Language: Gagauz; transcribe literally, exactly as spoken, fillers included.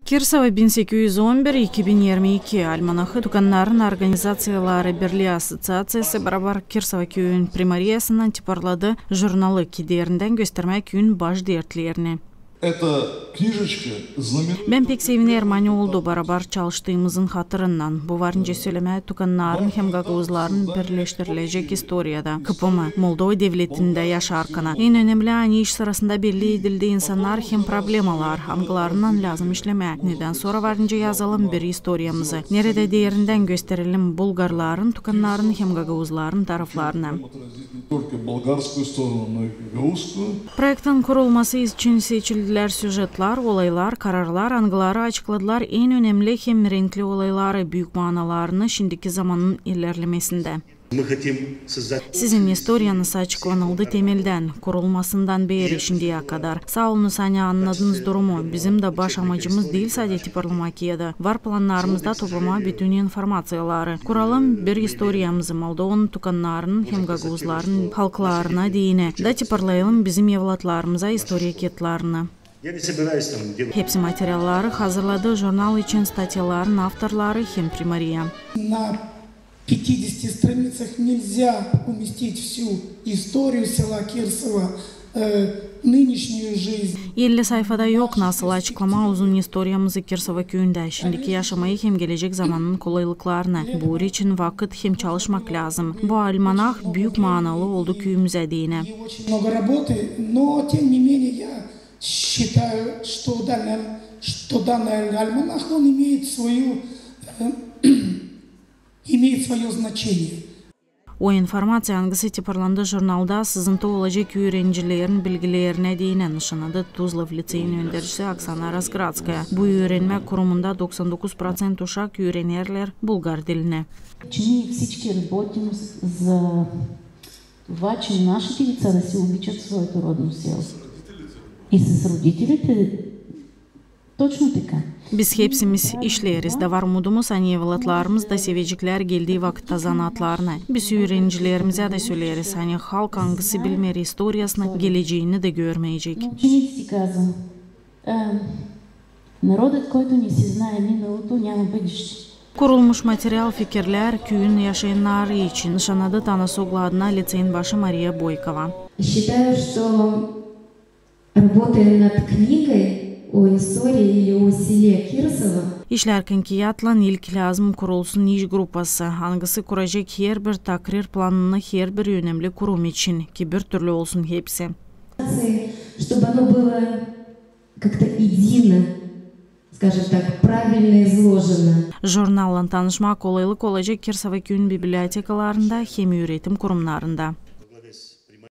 Kirsova bin sekiz üz on bir iki bin irmi iki almanahı Tukannarın organizaţiyaları birlii assosiaţiyası barabar Kirsova küüyün primariyasınnan tiparladı jurnalı, ki deerindän göstermää küüyün baş dertlerini. Bän pek sevinerim, ani oldu barabar çalıştıımızın hatırından. Bu var nicä sölemää tukannarın hem gagauzların birleştirilecek istoriyada, kıpımı, Moldova devletindä yaşarkana. En önemli, ani iş sırasında belli edildi insannar hem problemalar, angılarınnan lääzım işlemää, nedän sora var nicä yazalım bir istoriyamızı, neredä deerindän gösterelim bulgarların, tukannarın hem gagauzların taraflarını. Proektin kurulması için seçildilär süjetlär, olaylar, kararlar, angıları açıkladılar en önemli hem renkli olayları, büük maanalarını şindiki zamanın ilerlemesindä. Sizin istoriyanız açıklanıldı temeldän, kurulmasından beeri şindiyä kadar. Saa olunuz, ani annadınız durumu. Bizim dä baş amacımız diil sade tiparlamaa kiyada. Var plannarımızda toplamaa bütün informaţiyaları. Kuralım bir istoriyamızı Moldovanın tukannarının hem gagauzların halklarına deyni, da tiparlayalım bizim evlatlarımıza istoriya kiyatlarını. Hepsi materialları hazırladı jurnal için statyaların avtorları hem primariya. На пятидесяти страницах нельзя уместить всю историю села Кирсово, э, нынешнюю жизнь. Elli sayfada yok nasıl açıklamaa uzun istoriyamızı Kirsova küüyündä, şindiki yaşamayı hem gelecek zamanın kolaylıklarını. Buur için vakıt hem çalışmak lääzım. Bu almanah büük maanalı oldu küüyümüzä deyni. Очень много работы, но тем не менее я считаю, что данный, что данный альманах, он имеет свою, э, имеет своё значение. O informaţiya, angısı tiparlandı jurnalda, sızıntı olacek üürenicilerin bilgilerinä deyni, nışanadı Tuzla liţeyin öndercisi Oksana Razgradskaya. Bu üürenmä kurumunda doksan dokuz proţent uşak üürenerlär bulgar dilini. Чи ми всички работим з, з вачем наши дівчата си обичат своето родно село. И с родителите точно така. Biz hepsimiz işleeriz, da var umudumuz, ani evlatlarımız da seveceklär geldii vakıtta zanaatlarını. Biz üürenicilerimizä dä söleeriz, ani halk, angısı bilmeer istoriyasını, geleceeni dä görmeyecek. Ученици казвам, е, народът, в когото не се знае миналото, няма в нем и будущее. Kurulmuş material, fikirlär küüyün yaşayannarı için, nışanadı Tanas oglu adına liţeyin başı Mariya Boykova. Считаю, что, работая над книгой о истории или о селе Кирсово, işlärkän kiyatlan ilk lääzım kurulsun iş grupası, angısı kuracek herbir takrir planını herbir önemli kurum için, ki bir türlü olsun hepsi. Чтобы оно было как-то едино, скажем так, правильно изложено. Jurnallan tanışmaa kolaylık olacek Kirsova küüyün bibliotekalarında hem üüretim kurumnarında.